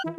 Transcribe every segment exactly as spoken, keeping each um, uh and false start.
嗶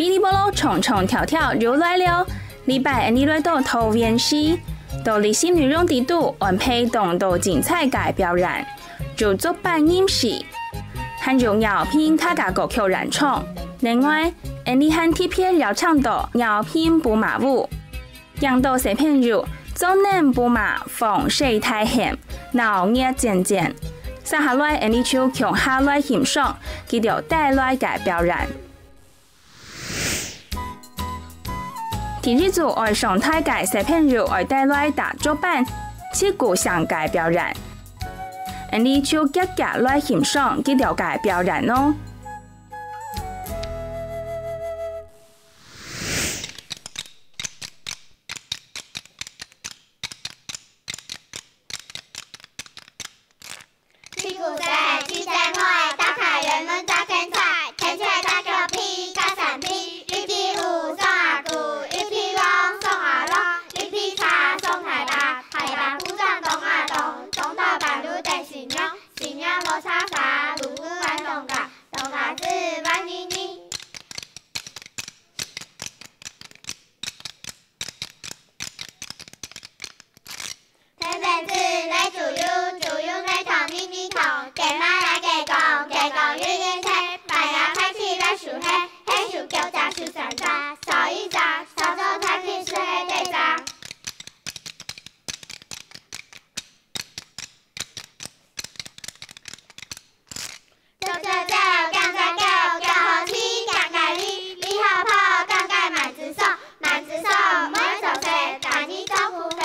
哩啵哩長長條條又來了，這擺𠊎俚來到桃園市，在這新內容裡肚安排當多精彩个表演，有竹板吟詩，還有饒平客家歌曲演唱。另外，𠊎俚還特別邀請到饒平布馬舞， 引到小朋友做等布馬放細大喊，鬧熱煎煎。接下來，𠊎俚就共下來欣賞佢兜帶來个表演。第一組愛上台个小朋友愛帶來打竹板、七股響个表演。𠊎俚就遽遽來欣賞佢兜个表演哦。 屁股細，七姊妹，打開圓門炸青菜，青菜打腳皮，加三皮，一皮烏送阿舅，一皮黃送阿郎，一皮茶送太伯，太伯姑丈當阿當，當到半路等新娘，新娘無茶花，路不還當家，當家子還呢呢。 天邊子來豬油，豬油來燙呢呢燙，雞嫲來雞公，雞公圓圓脆，排呀排起來收䆀，䆀收腳踭收三隻，燒一隻，燒做大起水个地隻。 叫叫叫，叫叫叫，叫好聽，叫叫哩，哩好跑，叫叫慢子送，慢子送，毋會走失，帶你走不回。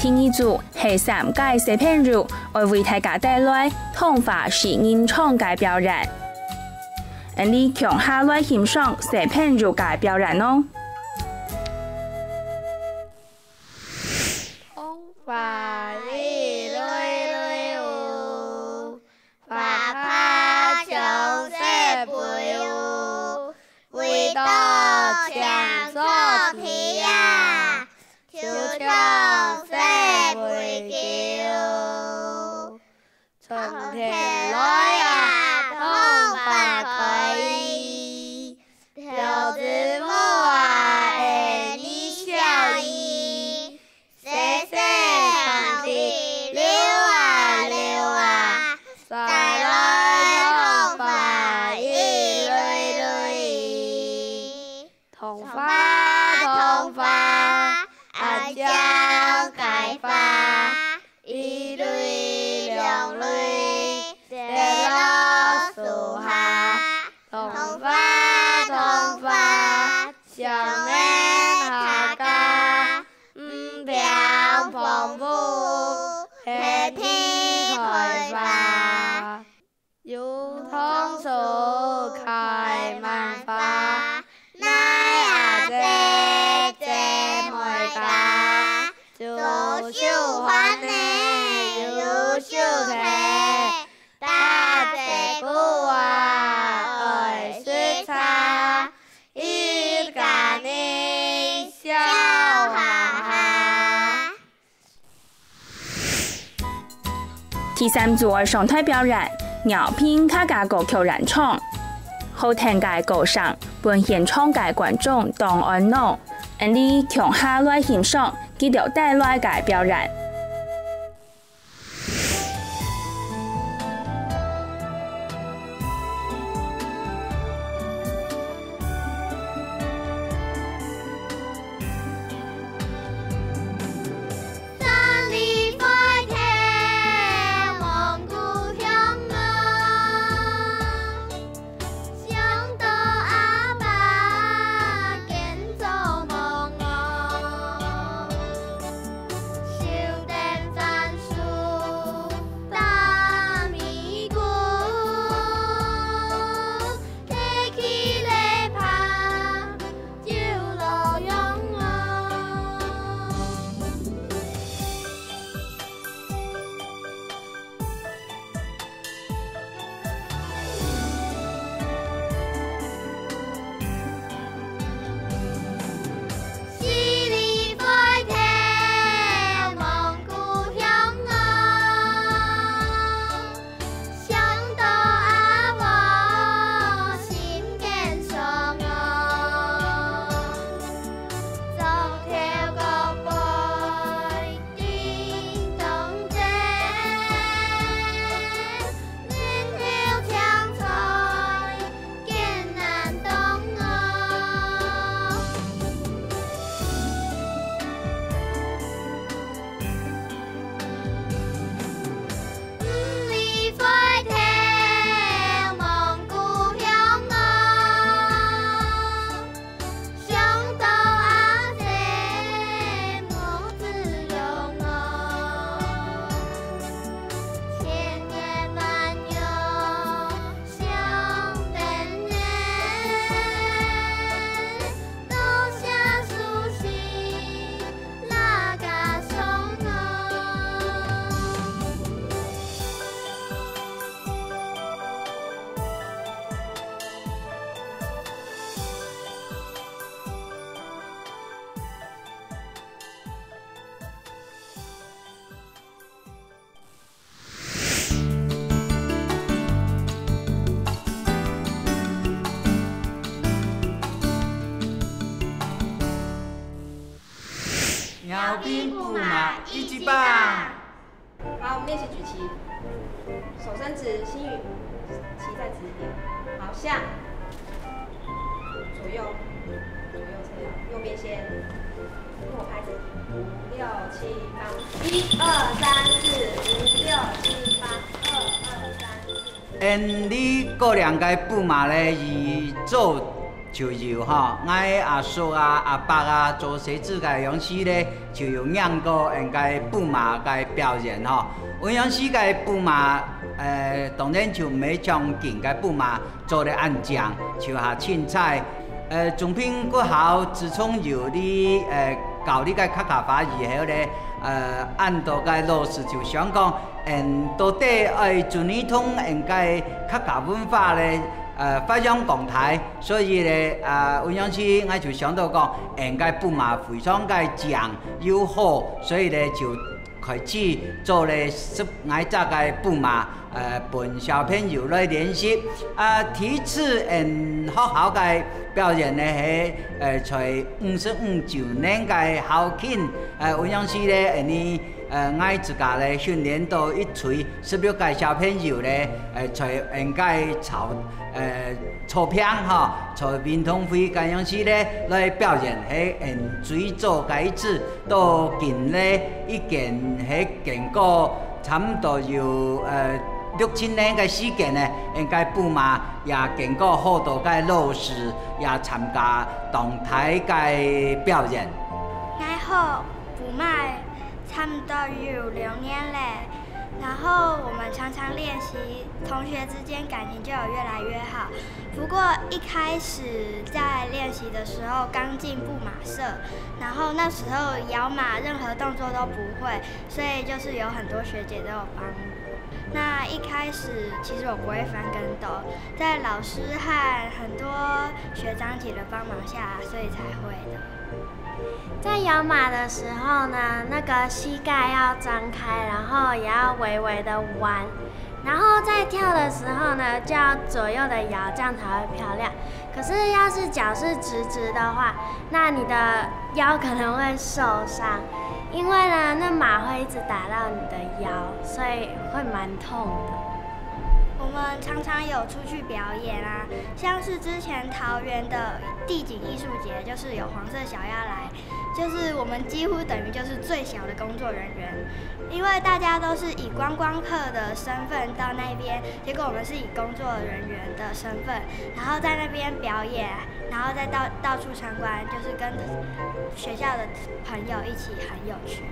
第二組係三個小朋友愛為大家帶來桐花四人唱个表演。𠊎俚共下來欣賞小朋友个表演哦。桐花一蕊蕊哦， 花花像細妹哦，圍到青草地啊，就像細妹狗哦。春天來啊，桐花開， 條子舞啊，會你笑意，細細香氣溜啊溜啊，帶來桐花一蕊蕊。桐花，桐花，恁靚个花， 一蕊兩蕊跌落樹下，桐花，桐花，想念大家，毋驚風雨，遍地開花。 有桐樹開滿花，哪阿姊姊妹家，左手還呢，右手提，大姊姑啊，愛食茶，一家人笑哈哈。 第三組愛上台表演，饒平客家歌曲演唱。好聽个歌聲，分現場个觀眾當歡樂。𠊎俚共下來欣賞佢兜帶來个表演。练习举旗，手伸直，心语，旗在直一点。好，下，左右，左右这样，右边先，跟我拍子，五六七八，一二三四，五六七八，二二三四。恁呢个兩个布马咧，佢做 就有吼，𠊎阿叔啊、阿伯啊做細子个樣時咧，就有䀴過𫣆个布馬个表演吼。有樣時个布馬，呃，當然就毋係像今个布馬做得恁靚，就較凊彩。呃，總評較好，自從有你，呃，教你个客家話以後咧，呃，恁多个老師就想講，𫣆到底愛注意同𫣆个客家文化咧，呃，發揚光大。 所以咧，啊，有樣時𠊎就想到講，𫣆个布馬非常个靚又好，所以咧就開始做咧十來隻个布馬，呃，分小朋友來練習。啊，第一次𫣆學校个表演呢，係，呃，在五十五週年个校慶，呃，有樣時咧，𫣆呢，呃，𠊎自家咧訓練到一隊十六个小朋友咧，呃，在𫣆个操 呃，作品吼，在運動會个樣式咧來表演，係𫣆最早个一次，到今咧已經係經過差毋多有，呃，六七年个時間咧，𫣆个布馬也經過好多个老師也參加當大个表演。𠊎學布馬差毋多有六年咧，然後我們常常練習，同學之間感情就有越來越好。不過一開始在練習的時候剛進布馬社，然後那時候搖馬任何動作都不會，所以就是有很多學姐都有幫我。那一開始其實我不會翻跟斗，在老師和很多學長姐的幫忙下，所以才會的。 在搖馬的時候呢，那個膝蓋要張開，然後也要微微的彎，然後在跳的時候呢，就要左右的搖，這樣才會漂亮。可是要是腳是直直的話，那你的腰可能會受傷，因為呢，那馬會一直打到你的腰，所以會蠻痛的。我們常常有出去表演啊，像是之前桃園的地景藝術節，就是有黃色小鴨來，就是我們幾乎等於就是最小的工作人員，因為大家都是以觀光客的身份到那邊，結果我們是以工作人員的身份，然後在那邊表演，然後再到到處參觀，就是跟學校的朋友一起很有趣。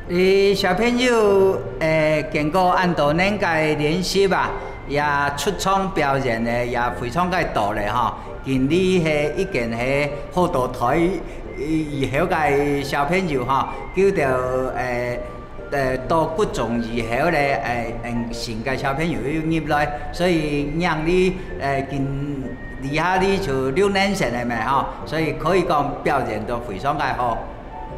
你小朋友，呃，經過恁多年个練習啊，也出場表演呢，也非常个多咧吼。今你係已經係好多代以後个小朋友吼，佢兜，呃，呃，到國中以後咧，呃，嗯，新个小朋友又入來，所以讓你，呃，今這下你就六年生了嘛吼，所以可以講表現到非常个好。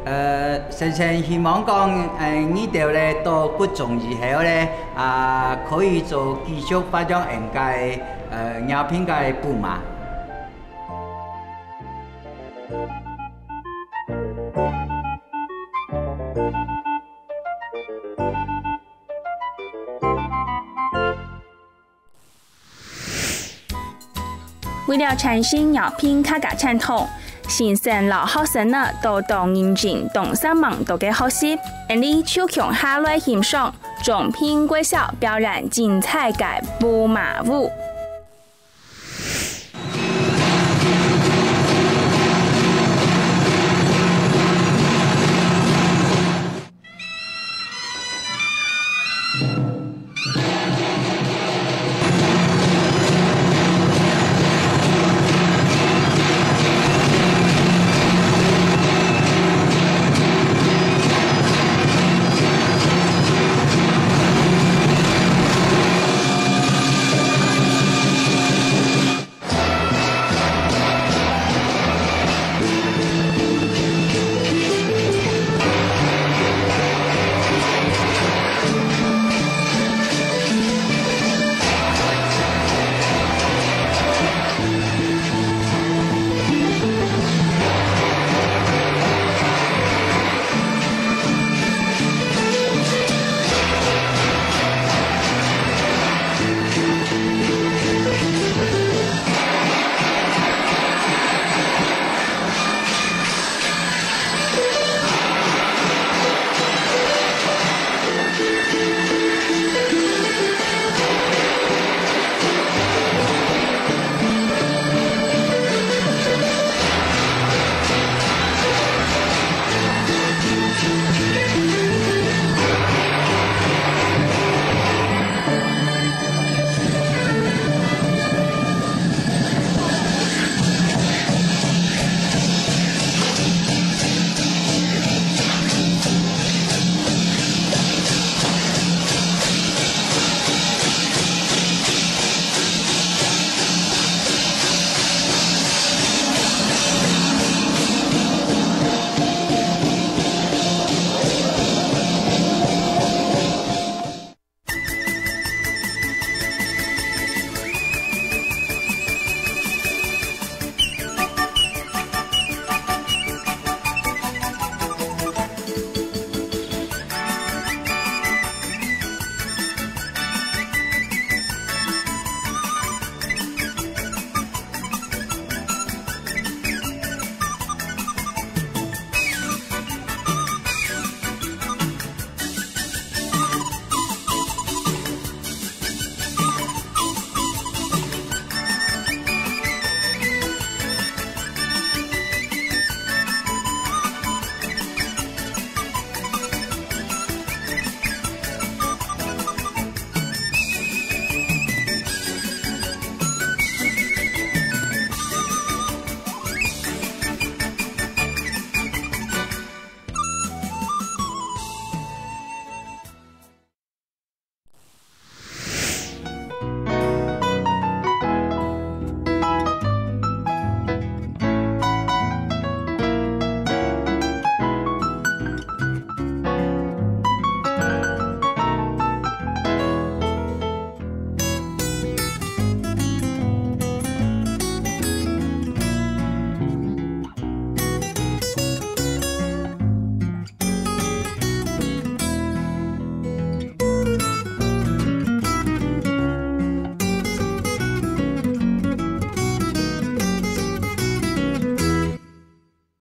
呃，先生希望講，呃，你兜咧到國中以後咧，啊，可以做繼續發揚𫣆个，呃，饒平个布馬。 為了傳承饒平客家傳統，先生摎學生仔都當認真、當煞猛到个學習。𫣆俚就共下來欣賞中平國小表演精彩个布馬舞。